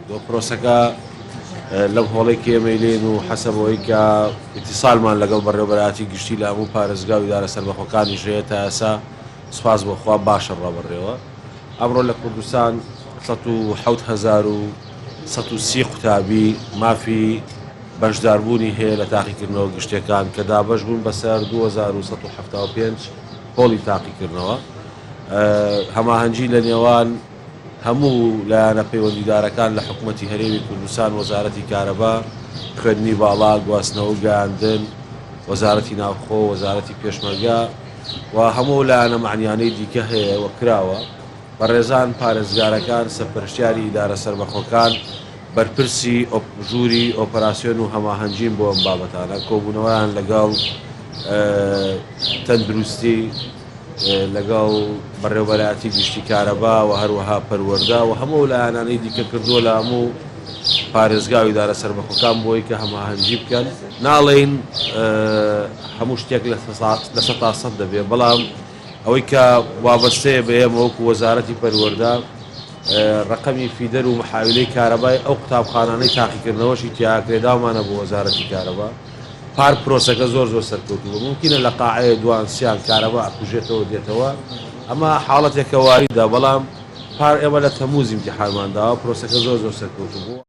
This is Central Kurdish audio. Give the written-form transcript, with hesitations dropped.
کردووە. پرۆسەکە لەم هۆڵەی کە ئێمەی لێین و حەسەب ئەوەی کە ئیتیسالمان لەگەڵ بەڕێوەبەرایەتی گشتی لە هەموو پارێزگا و ئیدارە سەربەخۆکانیش هەیە تا ئێستا سوپاس بۆ خوا باشە ڕابەڕێوە. ئەمڕۆ لە کوردستان 107,130 قوتابی مافی بەشداربوونی هەیە لە تاقیکردنەوە گشتیەکان کە دابەش بوون بەسەر 2175 هۆڵی تاقیکردنەوە. هەماهەنگی لە نێوان هەموو لایەنە پەیوەندیدارەکان لە حکومەتی هەرێمی کوردستان، وەزارەتی کارەبا، خوێندنی باڵا، گواستنەوە و گەیاندن، وەزارەتی ناوخۆ، وەزارەتی پێشمەرگە و هەموو لایەنە مەعنیانەی دیکە هەیە و کراوە. بەڕێزان پارێزگارەکان، سەرپەرشتیاری ئیدارە سەربەخۆکان، بەرپرسی ژووری ئۆپەراسیۆن و هەماهەنگین بۆ ئەم بابەتانە، کۆبوونەوەیان لەگەڵ تەندروستی، لەگەڵ بەڕێوەبەرایەتی گشتی کارەبا و هەروەها پەروەردە و هەموو ئەو لایەنانەی دیکە کردووە لە هەموو پارێزگا و ئیدارە سەربەخۆکان بۆی کە هەماهەنگی بکەن. ناڵێین هەموو شتێک 100% دەبێت، بەڵام ئەوەی کە وابەستەیە بە ئێمە وەکو وەزارەتی پەروەردە ڕەقەمی فیدەر و محاویلەی کارەبای ئەو قوتابخانانەی تاقیکردنەوەشی تیاکرێ داومانە بۆ وەزارەتی کارەبا. پار پرۆسەکە زۆر زۆر سەرکەوتوو بوو مومکینە لە قاعەیە دوان سیان کارەبا ئەکوژێتەوە دێتەوە ئەمە حاڵەتێکە واریدە بەڵام پار ئێمە لە تەمووز ئیمتیحانمان داوە پرۆسەکە زۆر زۆر سەرکەوتوو بوو.